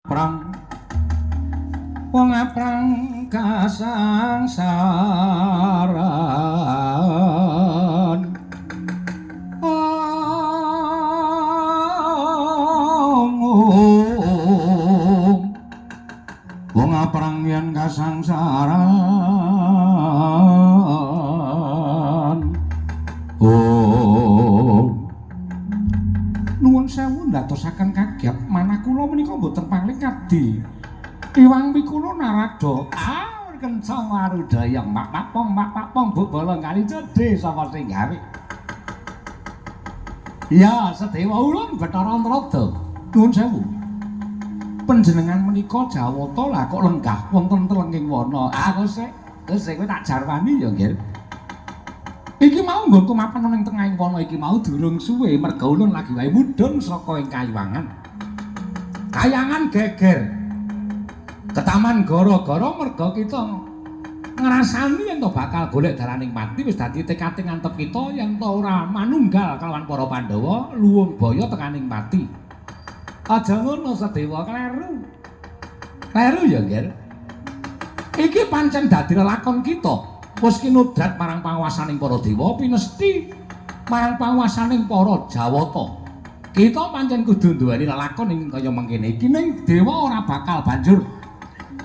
Prang wong aprang kasangsaran. Wong aprang yen kasangsaran. Oh. Nuwun sewu ndadosaken kaget manah kula menika mboten paling kadi. Iwang Mikula Narada. Ah, kencang warudayang mak papong mak papong buk bolong kali cedhe sapa sing gawe. Ya, Sedewa ulun Bathara Narada. Nuwun sewu. Panjenengan menika Jawata lah kok lenggah wonten telenging wana. Ah, kosek, kosek kowe tak jarwani ya, Nggih. Iki mau nggonku mapan ning tengahing wana iki mau durung suwe merga ulun lagi wae mudhun saka ing kayiwangan. Kayangan geger. Ketaman gara-gara merga kita ngrasani yen to bakal golek dalaning pati wis dadi tekate ngantep kita yen to ora manunggal kalawan para Pandhawa luwung baya tekaning pati. Aja ngono Sedewa, kleru. Kleru ya, Nggih. Iki pancen dadi lelakon kita. Wis kinudrat marang panguwasaning para dewa pinesti marang panguwasaning para Jawata. Kita pancen kudu nduweni lelakon ing kaya mangkene iki ning dewa ora bakal banjur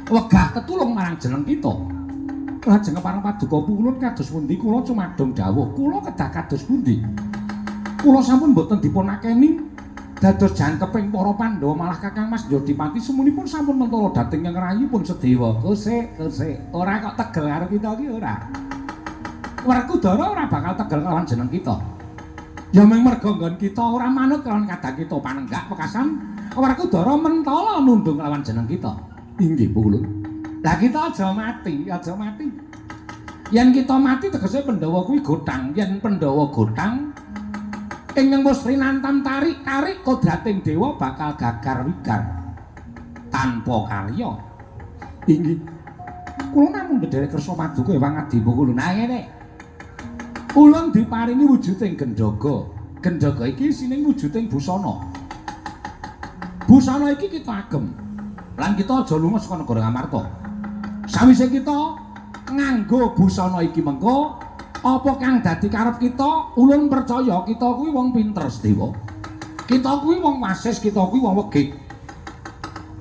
wegah tetulung marang jeneng kita. Lajeng parang paduka pulun kados pundi kula cumadung dawuh kula kedah kados pundi. Kula sampun mboten dipunakeni dados jangkeping para Pandhawa malah Kakang Mas Jodipati semunipun sampun mentala dhateng ngrayipun Sedewa. Kosek, kosek. Ora kok tegel karo kita iki ora. Werkudara ora bakal tegel kelawan jeneng kita. Ya mung merga nggon kita ora manut kelawan kadang kita panenggak wekasan Werkudara mentala nundung kelawan jeneng kita. Inggih pulun. Lah kita aja mati, aja mati. Yen kita mati tegese Pandhawa kuwi gothang, yen Pandhawa gothang ingkang wis rinantam tarik-tarik kodrating dewa bakal gagar wigar tanpa karya. Inggih. Kula namung ndherek kersa paduka Ewang Adimu kula. Nah ngene. Ulun diparingi wujuding gendhaga. Gendhaga iki isine wujuding busana. Busana iki kita agem. Lan kita aja lunga saka negara Ngamarta. Sawise kita nganggo busana iki mengko apa kang dadi karep kita, ulun percaya kita kuwi wong pinter Sedewa. Kita kuwi wong wasis, kita kuwi wong wegik.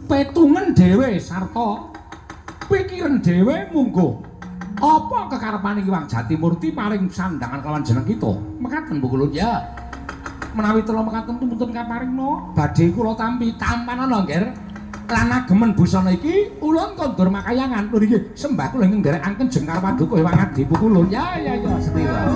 Petungen dhewe sarta pikiran dhewe munggo. Apa kekarepane Ki Wang Jatimurti paring sandangan kelawan jeneng kita? Mekaten Bu Kulun ya. Menawi tela mekaten tumunten kaparingna badhe kula tampi tampanana nggih. Lan agemen busana iki ulun kondur makayangan. Lho niki sembah kula ingkang nderekaken jengkar paduka Ewang Adi Bu Kulun. Ya ya ya Sedewa.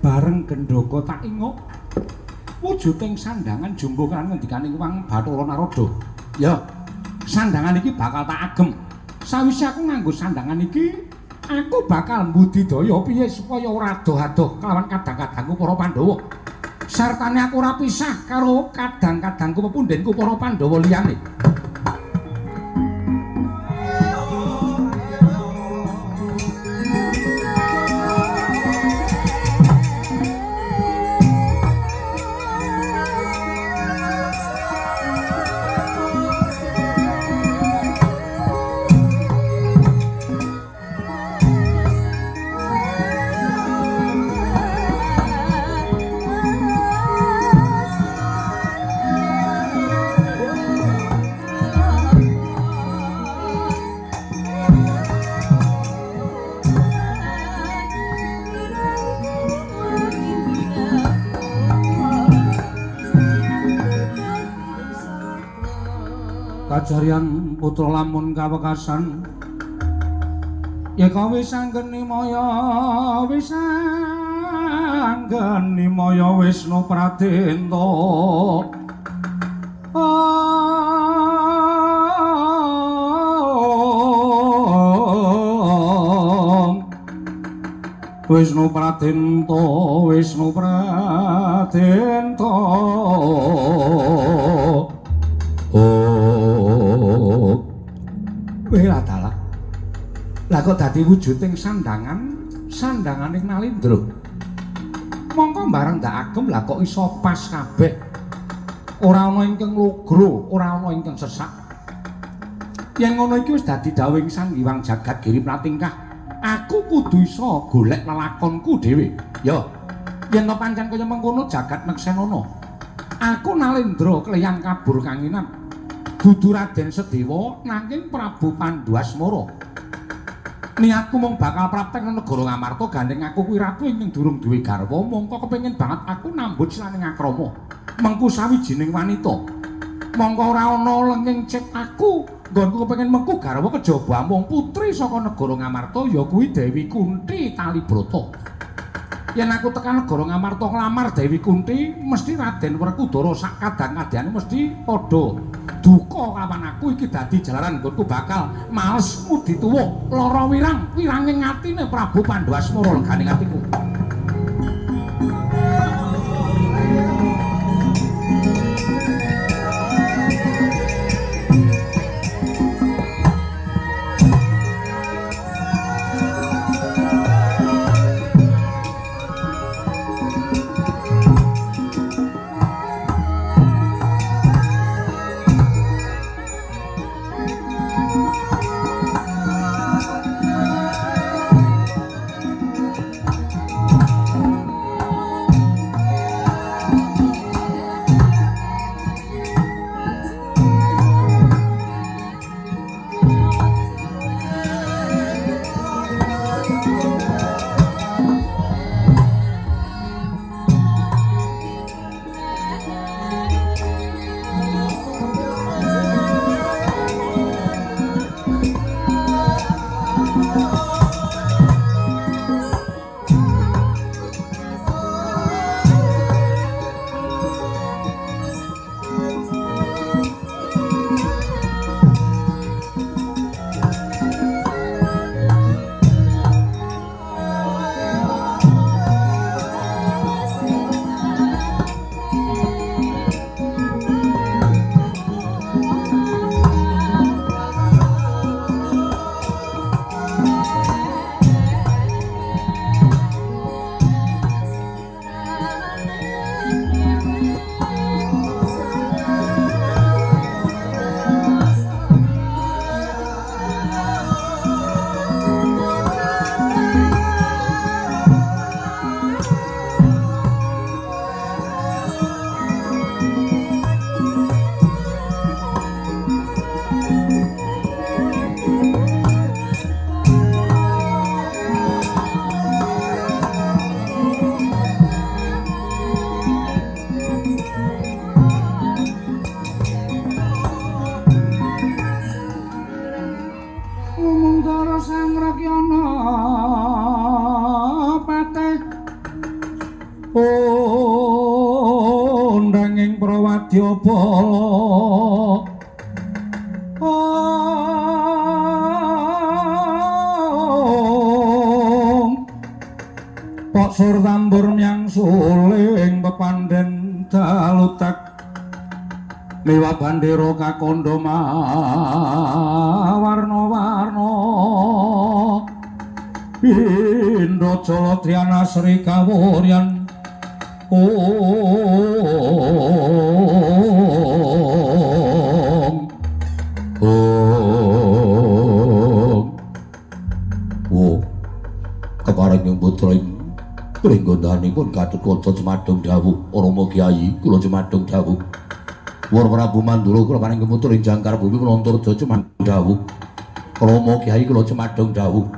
Bareng gendhoga tak inguk wujuding sandangan jumbo kan ngendikaning Wang Bathara Narada. Ya, sandangan iki bakal tak agem. Sawise aku nganggo sandangan iki, aku bakal mbudidaya piye supaya ora adoh-adoh kelawan kadang-kadangku para Pandhawa. Sartane aku ora pisah karo kadang-kadangku pepundhenku para Pandhawa liyane. Kajaryan putra lamun kawekasan yeka wis anggeni maya wis anggeni maya Wisnu Pradenta. Wisnu Pradenta, Wisnu Pradenta. Oh. Weh dalah. Lah kok dadi wujuding sandangan, sandanganing Nalindra. Mongko bareng ndak agem lah kok iso pas kabeh. Ora ana ingkang logro, ora ana ingkang sesak. Yen ngono iki wis dadi dawuhing Sang Hyang Jagat Giri Pratingkah. Aku kudu iso golek lelakonku dhewe. Ya, yen to pancen kaya mengkono jagat neksenana. Aku Nalindra kleyang kabur kanginan. Dudu Raden Sedewa nanging Prabu Pandu Asmara. Niatku mung bakal praktek nang negara Ngamarta gandeng aku kuwi ratu ingkang durung duwe garwa mongko kepengin banget aku nambut silaning akrama mengku sawijining wanita. Mongko ora ana lenging cek aku nggonku kepengin mengku garwa kejaba amung putri saka negara Ngamarta ya kuwi Dewi Kunti Talibrata. Yen aku tekan negara Ngamarta nglamar Dewi Kunti mesti Raden Werkudara sak kadang-kadang mesti padha duka kawan aku iki dadi jalaran nggonku bakal males ngudi tuwa lara wirang wiranging atine Prabu Pandu Asmara legane atiku. Sur tambur myang suling pepandhen dalutek miwa bandera kakandha mawarna-warna Indra Jala Triana Sri Kawuryan. Om Om Oh kepareng putra ing pringgondanipun Gatotkaca Cemadung dawuh Rama Kyai kula Cemadung dawuh War Prabu Mandura kula paring putra ing jangkar bumi kula Antarja Cemadung dawuh Rama Kyai kula Cemadung dawuh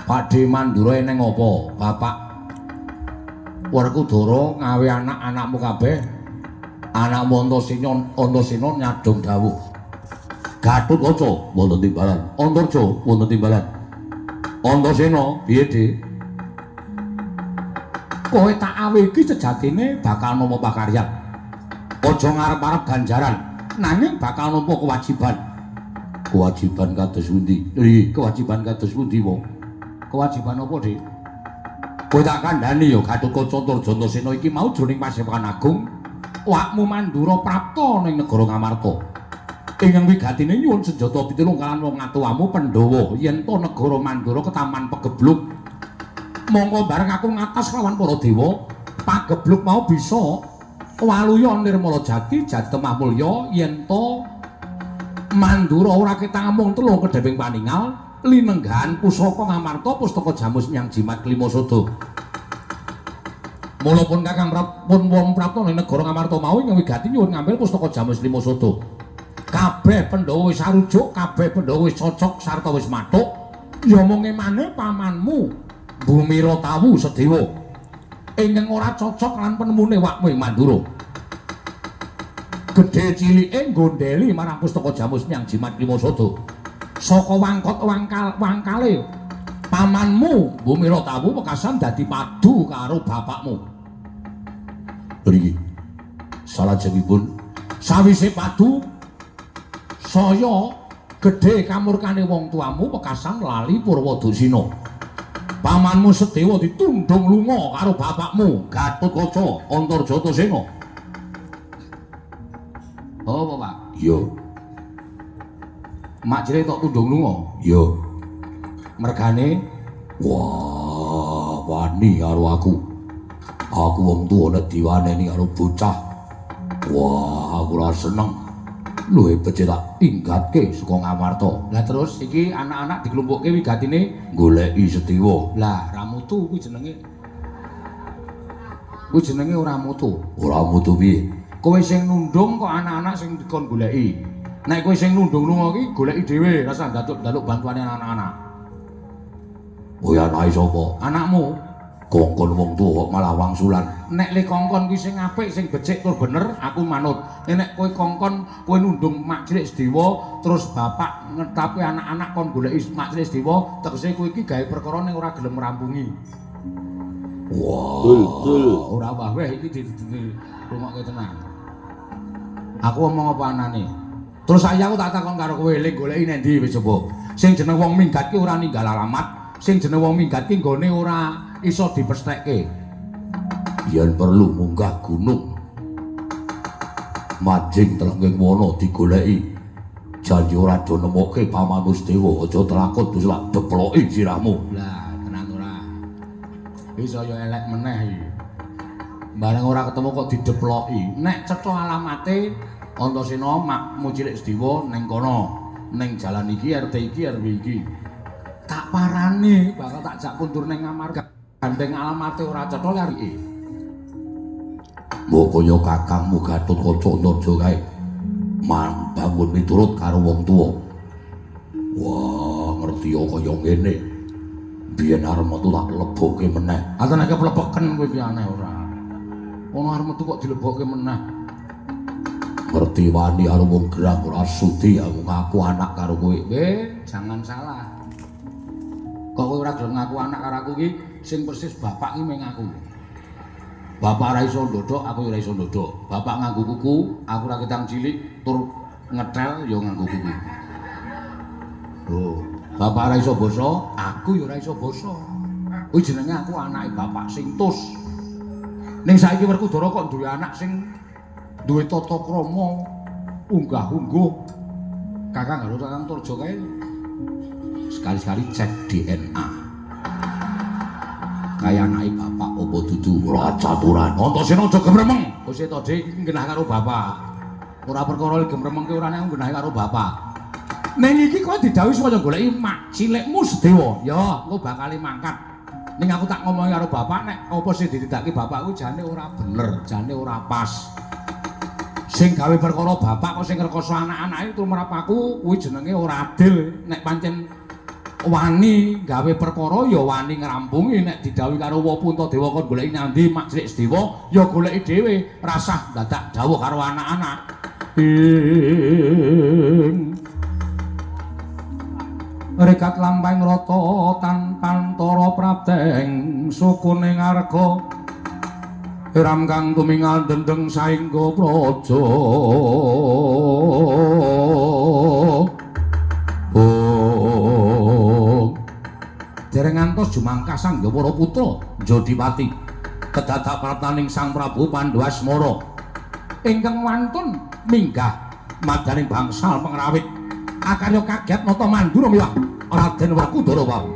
Pakde Mandura eneng apa Bapak Werkudara ngawe anak-anakmu kabeh anakmu Antasena Antasena nyadong dawuh Gatotkaca wonten timbalan, Antarja wonten timbalan. Antasena piye, Dik? Kowe tak awe iki sejatine bakal nampa pakaryan. Aja ngarep-arep ganjaran, nanging bakal nampa kewajiban. Kewajiban kados pundi? Lha kewajiban kados pundi, wong? Kewajiban apa, Dik? Kowe tak kandhani ya Gatotkaca Antarja Antasena iki mau jroning Pasepokan Agung wakmu Mandura prapta ning negara Ngamarta. Ingkang wigatine nyuwun senjata pitulung kalawan wong atuwamu Pandhawa yen to negara Mandura ketaman pegebluk. Mongko bareng aku ngatas lawan para dewa, pagebluk mau bisa waluya nirmala jati jati temah mulya yen to Mandura ora ketang mung telung kedheping paningal linenggahan pusaka Ngamarta pustaka jamus nyang jimat klima sada. Mula pun Kakang pun wong prapta ning negara Ngamarta mau ingkang wigati nyuwun ngambil pustaka jamus lima sada. Kabeh Pandhawa wis arujuk, kabeh Pandhawa wis cocok sarta wis mathuk. Ya mung emane pamanmu Bumira Tawu Sedewa ingkang ora cocok lan penemune wakmu ing Mandura. Gedhe cilike nggondheli marang pustaka jamus nyang jimat lima sada. Saka wangkot wangkal wangkale pamanmu Bumira Tawu wekasan dadi padu karo bapakmu. Mriki salajengipun sawise padu saya gedhe kamurkane wong tuamu wekasan lali Purwadasina. Pamanmu Sedewa ditundhung lunga karo bapakmu Gatotkaca Antarja Antasena. Oh, apa, Pak? Iya. Mak jere tok tundhung lunga? Iya. Mergane wah, wani karo aku. Aku wong tuwa nek diwaneni karo bocah. Wah, aku ora seneng. Luwih becik tak inggatke saka Ngamarta. Lah terus iki anak-anak diklumpukke wigatine goleki Sedewa. Lah, ra mutu kuwi jenenge. Kuwi jenenge ora mutu. Ora mutu piye? Kowe sing nundung kok anak-anak sing dikon goleki. Nek kowe sing nundung lunga iki goleki dhewe, rasah njaluk bantuane anak-anak. Oh ya anake sapa? Anakmu. Kongkon wong tuwa kok malah wangsulan. Nek le kongkon kuwi sing apik, sing becik tur bener, aku manut. Nek kowe kongkon kowe nundung mak cilik Sedewa, terus bapak ngetapi anak-anak kon goleki mak cilik Sedewa, tegese kowe iki gawe perkara ning ora gelem ngrampungi. Wah, Betul. Ora wah iki di rungokke tenang. Aku omong apa anane? Terus saiki aku tak takon karo kowe, le goleki nang ndi wis coba. Sing jeneng wong minggat ki ora ninggal alamat, sing jeneng wong minggat ki nggone ora iso dipesthekke. Yen perlu munggah gunung. Manjing telengging wana digoleki. Janji ora do nemokke pamanmu Sedewa, aja telakut wis lak deploki sirahmu. Lah, tenan ora. Iki saya elek meneh iki. Bareng ora ketemu kok dideploki. Nek cetha alamate Antasena makmu cilik Sedewa ning kono, ning jalan iki RT iki RW iki. Tak parani bakal tak jak kundur ning Ngamarta. Gandeng alamate ora cetha lari. Mbok kaya kakangmu Gatotkaca Antarja kae. Man bangun miturut karo wong tuwa. Wah, ngerti ya kaya ngene. Biyen arep metu tak lebokke meneh. Ah nek keplepeken kowe iki aneh ora. Ono arep metu kok dilebokke meneh. Ngerti wani karo wong gerang ora sudi aku ngaku anak karo kowe. Jangan salah. Kok kowe ora gelem ngaku anak karo aku iki sing persis bapak iki mung aku. Bapak ora iso ndodhok, aku ora iso ndodhok. Bapak nganggo kuku, aku ora ketang cilik tur ngetel ya nganggo kuku. Lho, bapak ora iso basa, aku ya ora iso basa. Kuwi jenenge aku anake bapak sing tus. Ning saiki Werkudara kok duwe anak sing duwe tata krama, unggah-ungguh. Kakang karo Kakang Tarja kae sekali-sekali cek DNA. Kaya anake bapak apa dudu ora caturan. Antasena aja gemremeng. Wis to, Dik, iki nggenah karo bapak. Ora perkara gemremeng ki ora nek nggenah karo bapak. Ning iki kowe didhawuhi supaya goleki mak cilikmu Sedewa. Ya, engko bakal mangkat. Ning aku tak ngomongi karo bapak nek apa sing ditindakake bapakku jane ora bener, jane ora pas. Sing gawe perkara bapak kok sing ngrekoso anak-anake tumrap aku kuwi jenenge ora adil. Nek pancen wani gawe perkara ya wani ngrampungi, nek didhawuhi karo Wa Puntadewa kon goleki nyandi mak cilik Sedewa ya goleki dhewe, rasah dadak dawuh karo anak-anak. Ing Rekat lampahing rata tanpantara prapteng sukune ngarga ram kang tumingal dendeng saengga praja. Oh. Dereng ngantos jumangkah Sang Hyang Putra Jodipati kedadak praptaning Sang Prabu Pandu Asmara ingkang wantun minggah madaning bangsal pengrawit akarya kaget nata mandura miwah Raden Werkudara wau.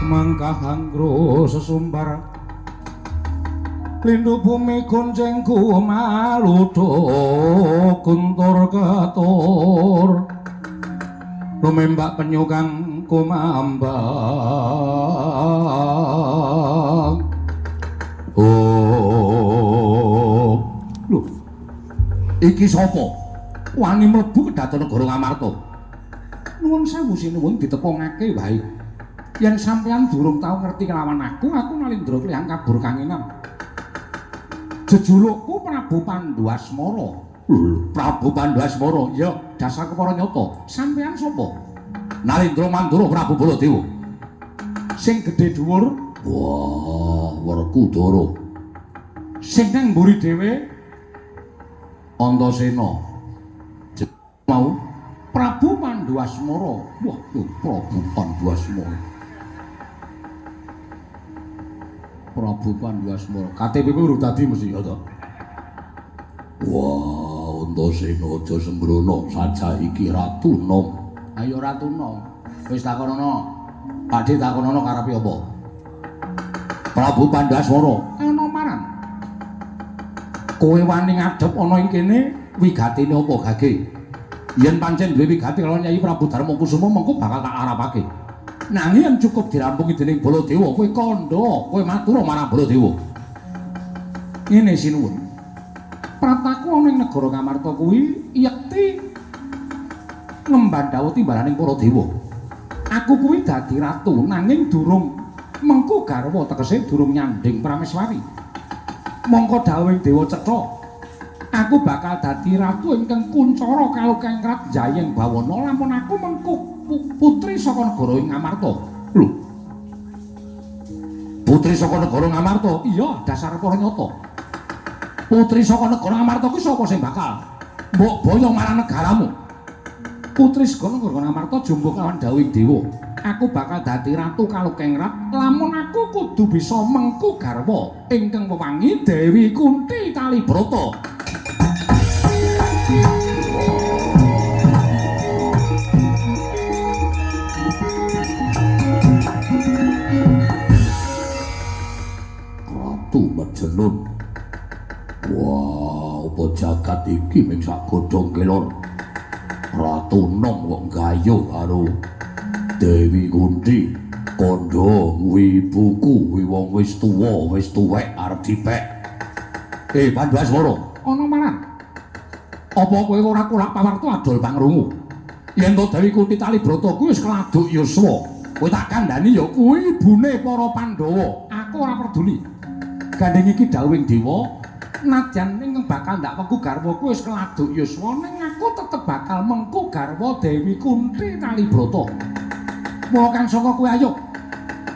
Mangkah sesumbar lindu bumi gonceng kumaludho guntur ketur lumembak penyu kang kumambang. Oh lho, iki sapa wani mlebu kedhaton negara Ngamarta? Nuwun sewu sinuwun ditepungake wae. Yen sampeyan durung tau ngerti kelawan aku, aku Nalindra Kliyang kabur kangenan. Jejulukku Prabu Pandu Asmara. Prabu Pandu Asmara, ya dasar kepara nyata. Sampeyan sapa? Nalindra Mandura Prabu Baladewa. Sing gedhe dhuwur, wah, Werkudara. Sing nang mburi dhewe Antasena. Mau Prabu Pandu Asmara. Wah, Prabu Pandu Asmara. Prabu Pandu Asmara. KTP ku urung dadi mesti ya to. Wah, Antasena aja sembrono, saja iki Ratu Nom. Ayo Ratu Nom. Wis takonono. Pakde takonono karepe apa? Prabu Pandu Asmara. Ana marang. Kowe wani ngadhep ana ing kene wigatine apa gage? Yen pancen duwe wigati karo Nyai Prabu Darma Kusuma mengko bakal tak arapake. Nanging yen cukup dirampungi dening Baladewa, kowe kandha, kowe matur marang Baladewa. Ngene sinuwun. Prataku ana ing negara Ngamarta kuwi yekti ngemban dawuh timbalaning para dewa. Aku kuwi dadi ratu nanging durung mengku garwa, tegese durung nyanding prameswari. Mongko dawuhing dewa cetha, aku bakal dadi ratu ingkang kuncara kalukengrat jayeng bawana lamun aku mengku putri saka negara Ngamarta. Lho. Putri saka negara Ngamarta? Iya, dasar para nyata. Putri saka negara Ngamarta kuwi sapa sing bakal mbok boyong marang negaramu? Putri saka negara Ngamarta jumbuh kawan dawuhing dewa. Aku bakal dadi ratu kalukengrat lamun aku kudu bisa mengku garwa ingkang wewangi Dewi Kunti Talibrata. Ratu Majenun. Wah, apa jagat iki ming sak godhong kelor. Ratu Nom kok gayuh karo Dewi Kunti. Kandha kuwi ibuku, kuwi wong wis tuwa, wis tuwek arep dipek. Pandu Asmara, ana marang. Apa kowe ora kulak pawarta adol pangrungu? Yen to Dewi Kunti Talibrata kuwi wis keladuk yuswa. Kowe tak kandhani ya kuwi ibune para Pandhawa. Aku ora peduli. Gandeng iki dawuhing dewa, nadyan ing bakal ndak mengku garwa kuwi wis keladuk yuswa, ning aku tetep bakal mengku garwa Dewi Kunti Talibrata. Mula kang saka kowe ayo.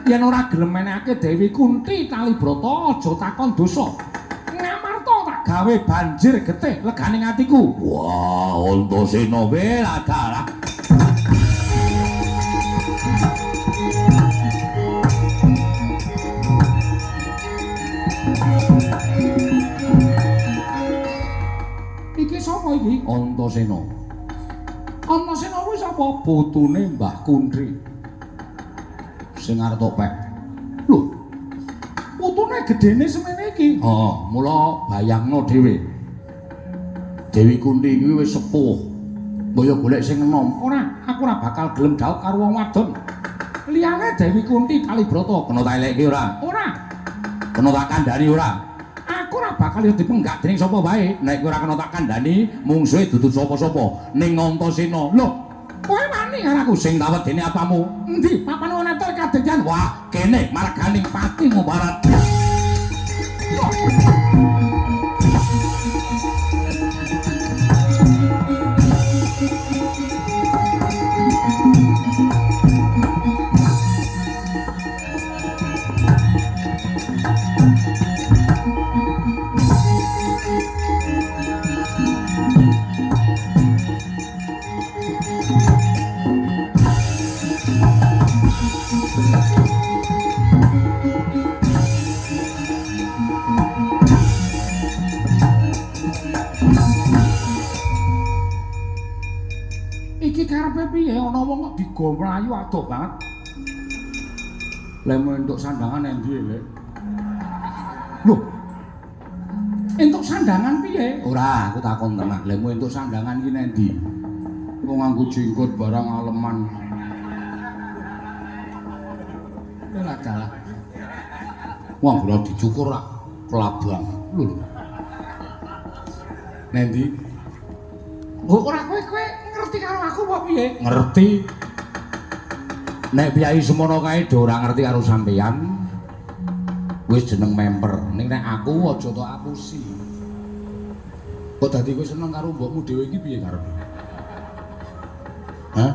Yen ora gelem menehake Dewi Kunti Talibrata aja takon dosa. Ngamarta tak gawe banjir getih legane atiku. Wah, Antasena weladalah. Iki sapa iki? Antasena. Antasena kuwi sapa? Putune Mbah Kuntri. Sing arep tok pek. Lho. Putune gedene semene iki. Heeh, mula bayangno dhewe. Dewi Kunti iki wis sepuh. Mbok yo golek sing enom. Ora, aku ora bakal gelem dhaup karo wong wadon. Liyane Dewi Kunti Kalibrata kena tak elekke ora? Ora. Kena tak kandhani ora? Aku ora bakal yo dipenggak dening sapa wae. Nek kowe ora kena tak kandhani, mungsuhe dudu sapa-sapa ning Antasena. Lho, kowe wani karo aku sing tak wedeni apamu? Endi papan ana kadekyan? Wah, kene marganing pati Mubarat. Iki karepe piye ana wong kok digo mlayu adoh banget. Lemu entuk sandangan endi, Lek? Lho. Entuk sandangan piye? Ora, aku takon tenan. Lemu entuk sandangan iki nendi? Wong nganggo jenggot barang aleman. Ora kalah. Wong ora dicukur rak kelabang. Lho lho. Nendi? Oh, ora kowe ngerti karo aku apa piye? Ngerti. Nek piyai semono kae do ora ngerti karo sampeyan. Wis jeneng memper. Ning nek aku aja tok apusi. Kok dadi kowe seneng karo mbokmu dhewe iki piye karepe? Hah?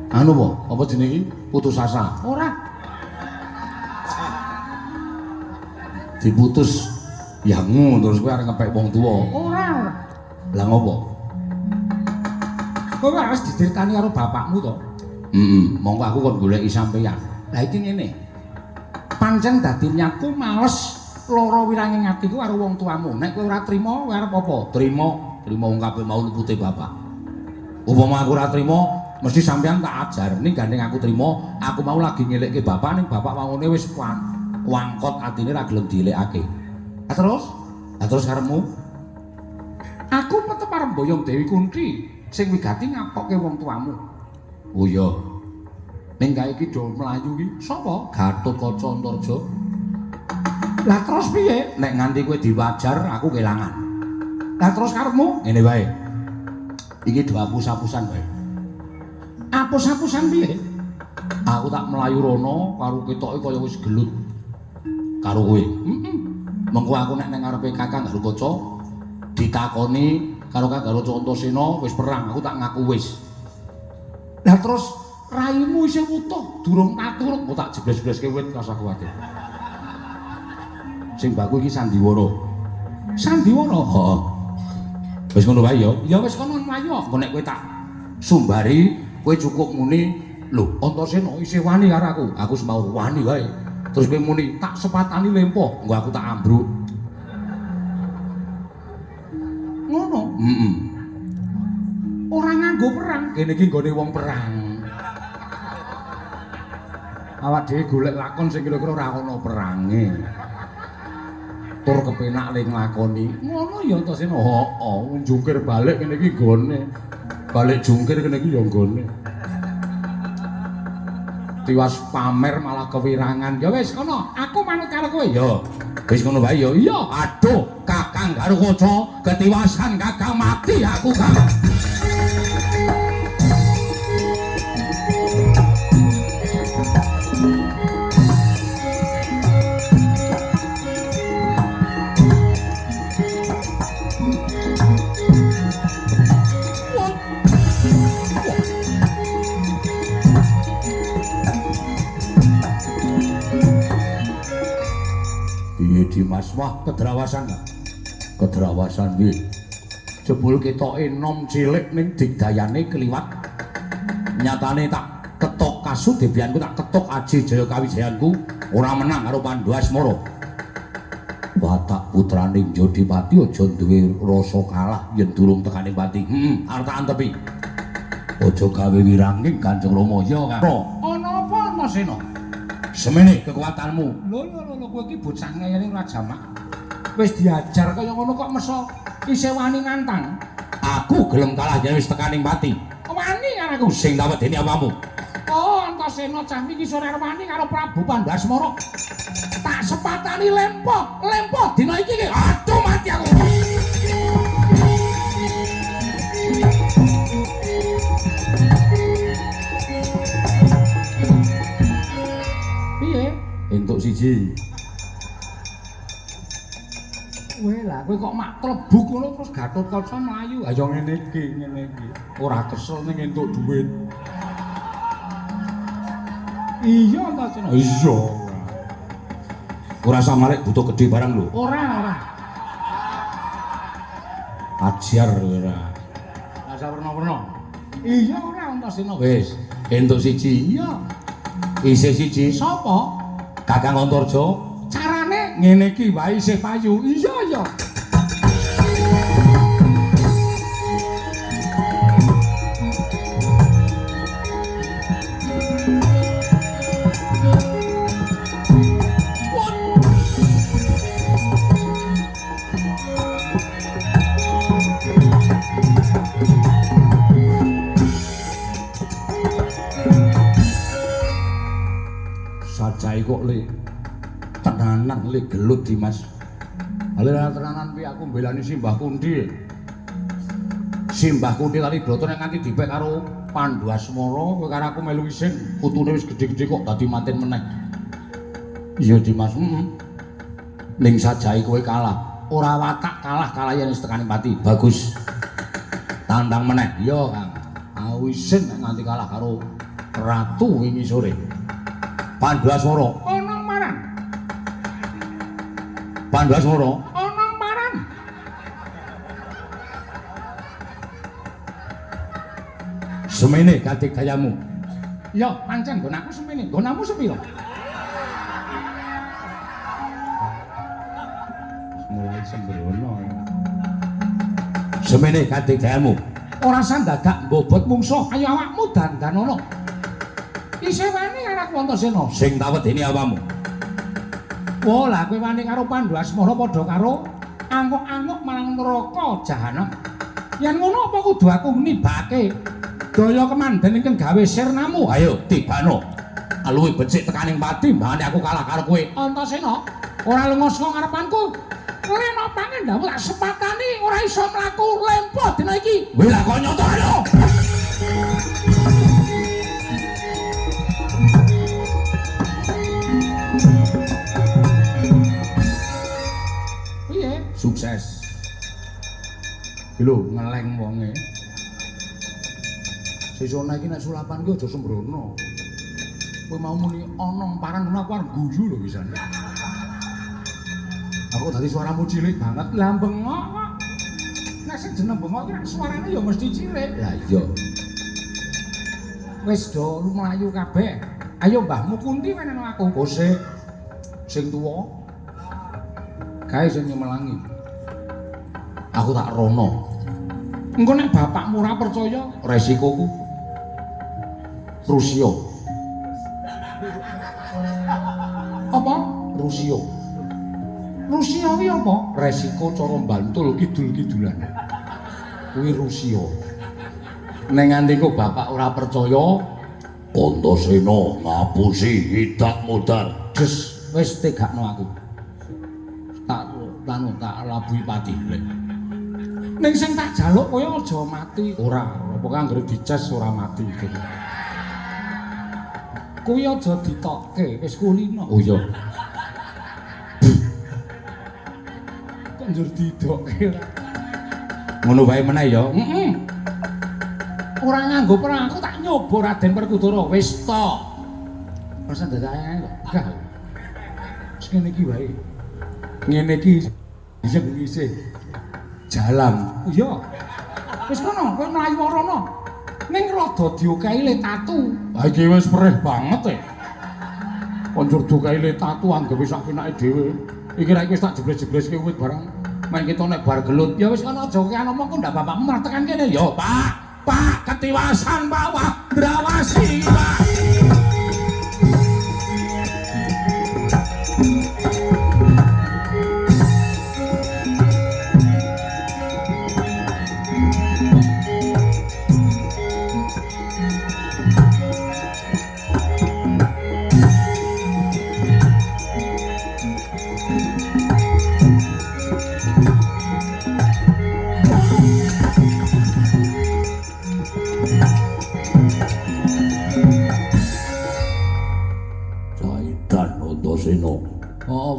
Anu apa? Apa jenenge iki? Putus asa. Ora. Diputus yangu terus kowe arep ngepek wong tuwa. Ora, ora. Lah ngopo? Kowe wis diceritani karo bapakmu to? Heeh, mongko aku kon goleki sampeyan. Lah iki ngene. Pancen dadi niatku males lara wiranging atiku karo wong tuamu. Nek kowe ora trima, kowe arep apa? Trima, trima wong kabeh mau lupute bapak. Upama aku ora trima, mesti sampeyan tak ajar. Ning gandeng aku trima, aku mau lagi ngelekke bapak ning bapak wangune wis wangkot atine ra gelem dielekake. Lah terus? Lah terus karepmu? Aku tetep arep mboyong Dewi Kunti sing wigati ngapokke wong tuamu. Oh iya. Ning kae iki do mlayu iki sapa? Gatotkaca Antarja. Lah terus piye? Nek nganti kowe diwajar aku kelangan. Lah terus karepmu? Ngene wae. Iki do apus-apusan wae. Apus-apusan piye? Aku tak mlayu rono karo ketoke kaya wis gelut karo kowe. Heeh. Mengko aku nek nang ngarepe Kakang Garukaca ditakoni karo Kakang Garukaca Antasena wis perang, aku tak ngaku wis. Lah terus raimu isih wutuh, durung taturut, engko tak jebles-jebleske wit rasa kuwatir. Sing baku iki sandiwara. Sandiwara? Heeh. Wis ngono wae ya. Ya wis kono mlayu. Engko nek kowe tak sumbari, kowe cukup muni, lho Antasena isih wani karo aku. Aku semaur wani wae. Terus kowe muni tak sepatani lempo, engko aku tak ambruk. Ngono. Heeh. Ora nganggo perang, kene iki nggone wong perang. Awak dhewe golek lakon sing kira-kira ora ana perange. Tur kepenak le nglakoni. Ngono ya Antasena. Heeh, jungkir balik kene iki nggone. Balik jungkir kene iki ya nggone. Tiwas pamer malah kewirangan. Ya wis kono, aku manut karo kowe. Ya. Wis ngono wae ya. Iya. Aduh, Kakang Garukaca ketiwasan Kakang mati aku, Kang. Dimas, wah kedrawasan ta? Kedrawasan piye? Jebul ketoke nom cilik ning digdayane kliwat. Nyatane tak ketok kasudebianku, tak ketok aji jaya kawijayanku ora menang karo Pandhu Asmara. Watak putrane Jodipati aja duwe rasa kalah yen durung tekaning pati. Heeh, arep tak antepi. Aja gawe wiranging Kanjeng Rama. Ya, Kang. Ana apa Antasena? Semene kekuatanmu. Lho lho lho kowe iki bocah ngeyel ora jamak. Wis diajar kaya ngono kok meso isih wani nantang. Aku gelem kalah yen wis tekaning pati. Wani karo aku sing tak wedeni awakmu. Oh, Antasena cah iki sore wani karo Prabu Pandhasmara. Tak sepatani lempo, lempo dina iki ki. Aduh mati aku. Piye? Entuk siji. Kowe lah, kowe kok mak klebuk ngono terus Gatotkaca mlayu. Ha ya ngene iki, ngene iki. Ora kesel ning entuk duit. Iya Antasena. Iya. Ora usah malik butuh gedhe barang lho. Ora, ora. Ajar ora. Ora usah werna-werna. Iya ora Antasena. Wis, entuk siji. Iya. Isih siji. Sapa? Kakang Antarja. Carane ngene iki wae isih payu. Iya, iya. Sajae kok le tenanan le gelut Dimas. Ale tenanan piye aku mbelani Simbah Kunthi. Simbah Kunthi kali broto nek nganti dipek karo Pandu Asmara, kowe karo aku melu isin, putune wis gedhe-gedhe kok dadi manten meneh. Iya Dimas, heeh. Ning sajae kowe kalah, ora watak kalah kalah yen wis tekani pati. Bagus. Tantang meneh. Iya, Kang. Aku isin nek nganti kalah karo ratu wingi sore. Pandu Asmara. Ana marang. Pandu Asmara. Ana marang. Semene kadigdayamu. Ya, pancen nggon aku semene, nggonamu sepiro? Mulai sembrono. Semene kadigdayamu. Ora usah dadak mbobot mungsuh, ayo awakmu dandanono. Isih wani karo aku Antasena. Sing tak wedeni awakmu. Wah, lah kowe wani karo Pandu Asmara padha karo angok-angok marang neraka jahanam. Yen ngono apa kudu aku nibake daya kemanden ingkang gawe sirnamu? Ayo tibano. Luwih becik tekaning pati mbane aku kalah karo kowe. Antasena, ora lunga saka ngarepanku. Lena pangendamu tak sepatani ora iso mlaku lempo dina iki. Kowe lah kok nyoto ayo. Piye? Sukses. Lho ngeleng wonge. Sesone iki nek sulapan ki aja sembrono. Kowe mau muni ana paran ngono aku arep guyu lho pisan. Aku dadi suaramu cilik banget. Lah bengok kok. Nek sing jeneng bengok ki nek suarane ya mesti cilik. Lah iya. Wis do mlayu kabeh. Ayo mbahmu Kunti meneno aku. Kose sing tuwa kae sing nyemelangi. Aku tak rono. Engko nek bapakmu ora percaya, resikoku Rusia. Apa? Rusia. Rusia kuwi apa? Resiko cara Bantul kidul-kidulan. Kuwi Rusia. Nek nganti kok bapak ora percaya, Antasena ngapusi idak modar. Des, wis tegakno aku. Tak tanu tak labuhi pati. Ning sing tak jaluk kowe aja mati. Ora, pokoke anggere dices ora mati. Kuwi aja ditokke, wis kulino. Oh iya. Kok njur didokke ora. Ngono wae meneh ya. Heeh. Ora nganggo perang, aku tak nyoba Raden Werkudara. Wis to. Masa dadake kok. Gah. Wis ngene iki wae. Ngene iki isih isih jalan. Iya. Wis kono, kowe mlayu rono. Ning rada diokehi le tatu. Ha iki wis perih banget e. Konjur diokehi le tatu anggepe sak penake dhewe. Iki ra iki wis tak jebles-jebleske wit barang. Men kita nek bar gelut. Ya wis kono aja kean omong kok ndak bapakmu malah tekan kene. Ya, Pak. Pak, ketiwasan, Pak. Wah, ndrawasi, Pak.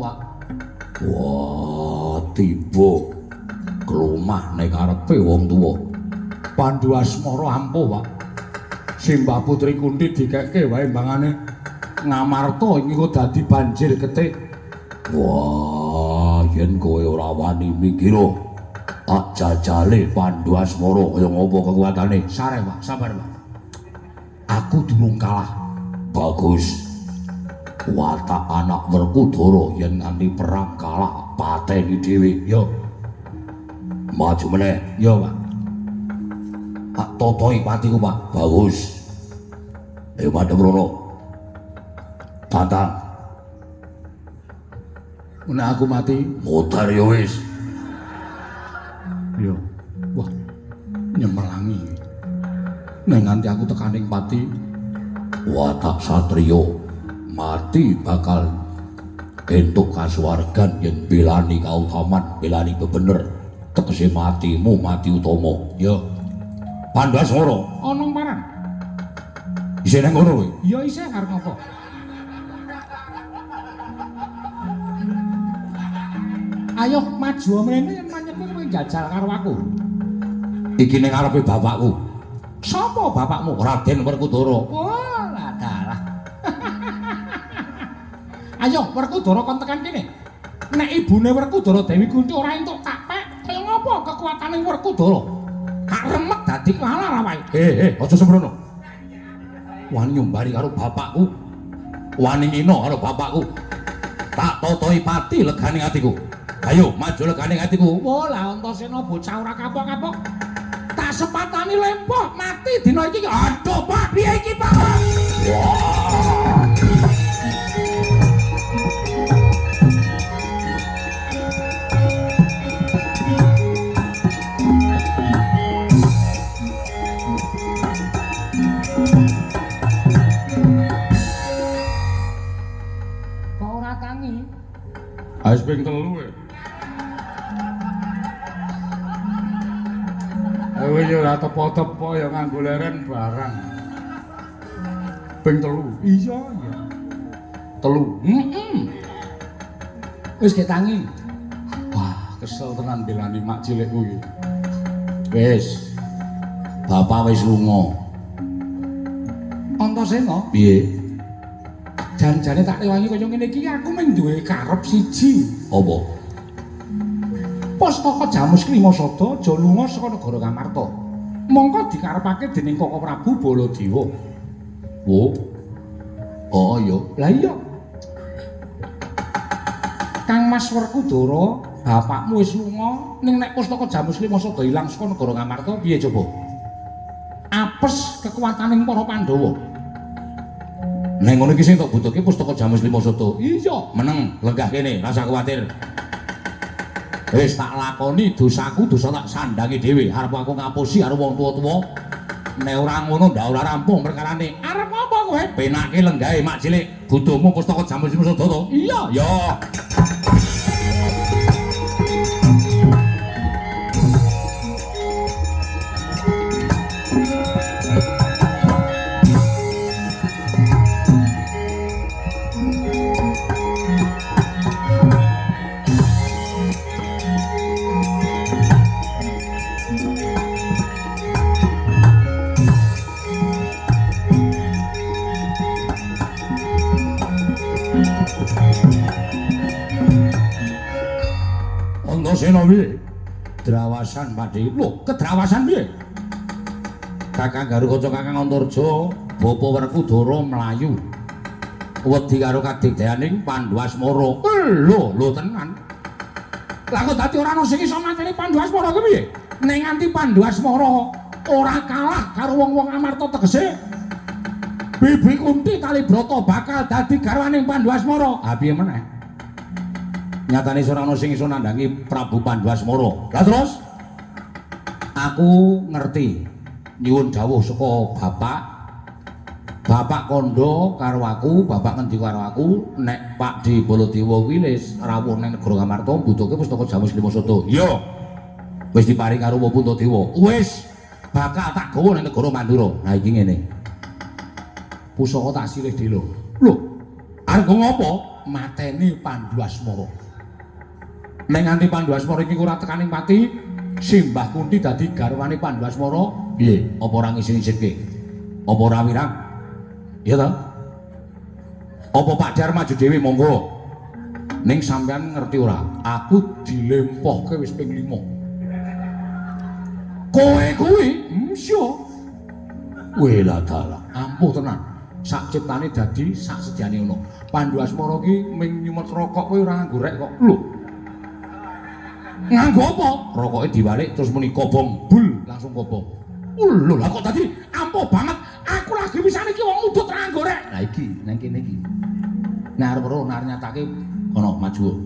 Pak. Wah, tiba klumah nek karepe wong tuwa. Pandu Asmara ampuh, Pak. Simbah Putri Kunti dikeke wae mbangane Ngamarta iki kok dadi banjir getih. Wah, yen kowe ora wani mikira tak jajale Pandu Asmara kaya ngopo kekuatane. Sareh, Pak, sabar, Pak. Aku durung kalah. Bagus. Watak anak Werkudara yen nganti perang kalah pateni dhewe. Yo. Maju meneh. Yo, Pak. Tak totoi patiku, Pak. Bagus. Ayo madhep rono. Tantang. Nek aku mati, mutar ya wis. Yo. Wah. Nyemelangi. Nek nganti aku tekaning pati, watak satriya mati bakal entuk kasuwargan yen belani kautaman, belani bebener. Tegese matimu mati utama. Yo. Pandu Asmara ana paran. Isih nang kono kowe? Ya isih arep apa? Ayo maju mrene yen manyekku kowe njajal karo aku. Iki ning ngarepe bapakku. Sapa bapakmu? Raden Werkudara. Wah, lah dalah. Ayo Werkudara kon tekan kene. Nek ibune Werkudara Dewi Kunti ora entuk tak pek, kaya ngopo kekuatane Werkudara? Tak remet dadi lalar awake. Aja sembrono. Wani nyumbari karo bapakku. Wani ngino karo bapakku. Tak totoi pati legane atiku. Ayo maju legane atiku. Wah, lah Antasena bocah ora kapok-kapok. Tak sepatani lempoh mati dina iki. Aduh, Pak, piye iki, Pak? Wah. Kok ora tangi? Wis ping 3 kowe. Kowe ya ora tepo-tepo ya nganggo leren barang. Ping 3. Iya, iya. 3. Heeh. Wis ketangi. Wah, kesel tenan belani mak cilikku iki. Wis. Bapak wis lunga. Antasena, piye? Janjane tak rewangi kaya ngene iki aku mung duwe karep siji. Apa? Pustaka Jamus Klimasada aja lunga saka negara Ngamarta. Mongko dikarepake dening Koko Prabu Baladewa. Wo. Oh iya. Lah iya. Kang Mas Werkudara, bapakmu wis lunga, ning nek pustaka Jamus Klimasada ilang saka negara Ngamarta piye coba? Apes kekuataning para Pandhawa. Nek ngono iki sing tak butuhke pustaka Jamus Klimasada. Iya, meneng, lenggah kene, rasa kuwatir. Wis tak lakoni dosaku, dosa tak sandangi dhewe. Arep aku ngapusi karo wong tuwa-tuwa. Nek ora ngono ndak ora rampung perkarane. Arep apa kowe? Penake lenggahe mak cilik. Butuhmu pustaka Jamus Klimasada to? Iya. Ya. Antasena piye? Drawasan Pakde. Lho, kedrawasan piye? Kakang Garukaca Kakang Antarja, Bapa Werkudara mlayu. Wedi karo kadigdayaning Pandu Asmara. Lho, lho tenan. Lah kok dadi ora ana sing iso mateni Pandu Asmara kuwi piye? Nek nganti Pandu Asmara ora kalah karo wong-wong Amarta tegese Bibi Kunti Kalibrata bakal dadi garwaning Pandu Asmara. Ha piye meneh? Nyatane ora ana sing iso nandhangi Prabu Pandu Asmara. Lah terus aku ngerti nyuwun dawuh saka bapak. Bapak kandha karo aku, bapak ngendika karo aku nek Pakde Baladewa kuwi wis rawuh ning negara Ngamarta mbutuhke pustaka Jamus Klimasada. Iya. Wis diparing karo Puntadewa. Wis bakal tak gawa ning negara Mandura. Nah iki ngene. Pusaka tak silih delo. Lho. Arep ngopo? Mateni Pandu Asmara. Nek nganti Pandu Asmara iki ora tekaning pati, Simbah Kunti dadi garwane Pandu Asmara, piye? Apa ora ngisin-isinke? Apa ora wirang? Iya ta? Apa Pak Dar maju dhewe monggo. Ning sampean ngerti ora? Aku dilempohke wis ping 5. Kowe kuwi msyo. Weh lah dalah, ampuh tenan. Sak ciptane dadi sak sediane ono. Pandu Asmara ki ming nyumet rokok kowe ora nganggo rek kok. Lho. Nganggo apa? Rokoke diwalik terus muni kobong, bul langsung kobong. Lho lah kok dadi ampuh banget. Aku lagi wisane iki wong udut ra nganggo rek. Lah iki nang kene iki. Nek arep ero nek nyatake kono maju.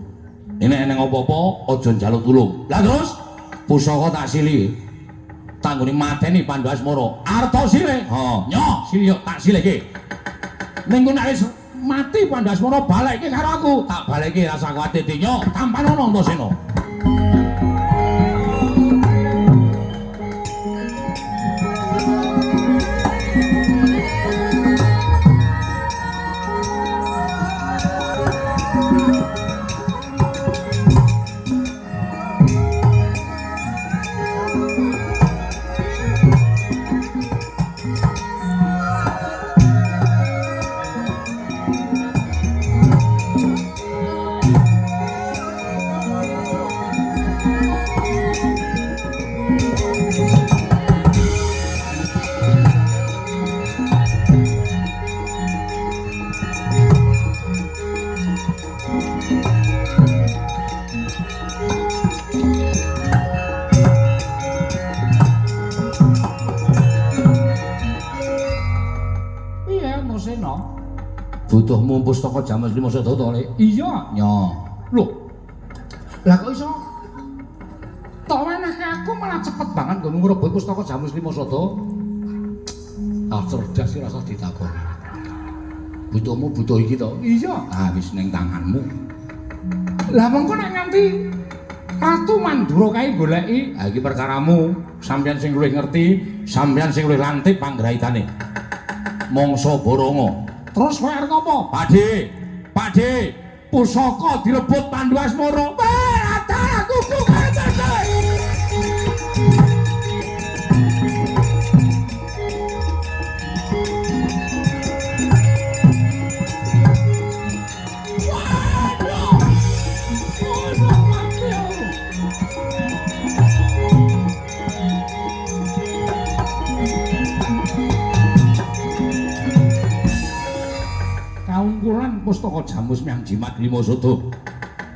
Nek eneng apa-apa aja njaluk tulung. Lah terus pusaka tak sili. Tanggone mateni Pandu Asmara. Arta sile. Ha, nyoh sili yo tak silihke. Ning kono nek wis mati Pandu Asmara balekke karo aku. Tak balekke rasa kuwatir nyoh tampanono Antasena. Butuhmu pustaka Jamus Lima Sada to, Le? Iya. Nyo. Lho. Lah kok iso? Tok wenehke aku malah cepet banget nggo ngrebut pustaka Jamus Lima Sada. Ah cerdas sih rasa ditakoni. Butuhmu butuh iki to? Iya. Ah wis ning tanganmu. Lah mengko nek nganti Ratu Mandura kae goleki, ah iki perkaramu. Sampeyan sing luwih ngerti, sampeyan sing luwih lantip panggraitane. Mangsa Boronga. Terus kowe arep ngopo? Pakde, Pakde, pusaka direbut Pandu Asmara. Weh, aku kuku. Kaungkulan pustaka Jamus Miang Jimat Lima Sada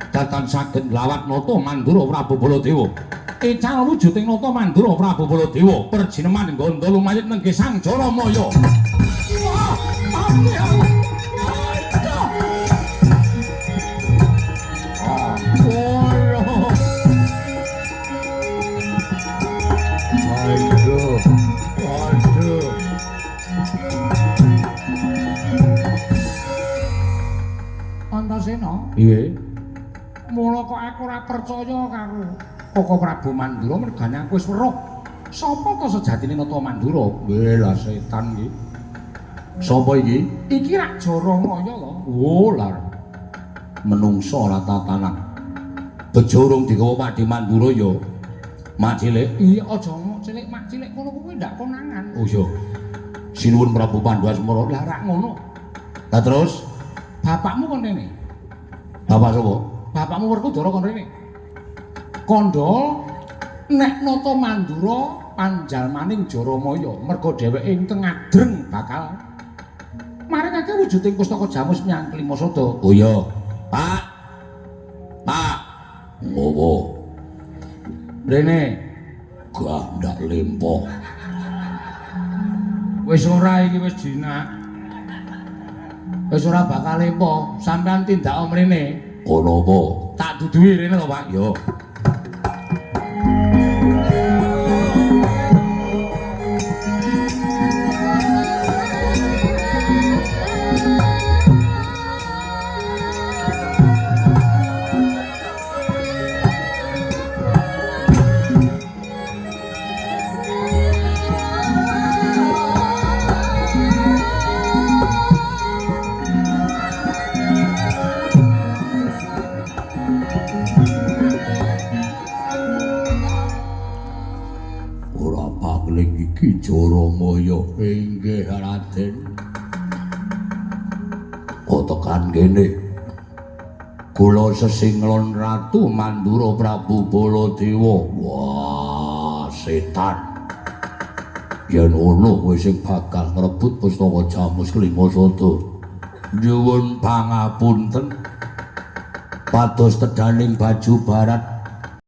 datan saged nglawat nata Mandura Prabu Baladewa. Ical wujuding nata Mandura Prabu Baladewa perjineman gandha lumayit nenggih Sang Jaramaya. Wah, mati aku. Aduh. Aduh. Antasena. Piye? Mula kok aku ora percaya karo Koko Prabu Mandura mergane aku wis weruh. Sapa to sejatine Nata Mandura? Weh lah setan iki. Sapa iki? Iki rak Jaramaya to. Oh lah. Menungso ora tatanan. Bejo urung digawa Pakde Mandura ya. Mak cilik. Iya aja mak cilik, mak cilik kono kuwi ndak konangan. Oh iya. Sinuwun Prabu Pandu Asmara. Lah rak ngono. Lah terus bapakmu kon rene. Bapak sapa? Bapakmu Werkudara kon rene. Kandha nek Nata Mandura panjalmaning Jaramaya merga dheweke ing tengadreng bakal maringake wujuding pustaka Jamus Miang Klima Sada. Oh iya. Pak. Pak. Ngopo? Rene. Gah ndak lempo. Wis ora iki wis jinak. Wis ora bakal lempo, sampean tindak mrene. Kono apa? Tak duduhi rene lho, Pak. Yo. Ora pangling iki Jaramaya. Inggih Raden. Kok tekan kene? Kula sesinglon Ratu Mandura Prabu Baladewa. Wah, setan. Yen ono kowe sing bakal ngrebut pustaka Jamus Kelima Sada. Nyuwun pangapunten. Pados tedaning baju barat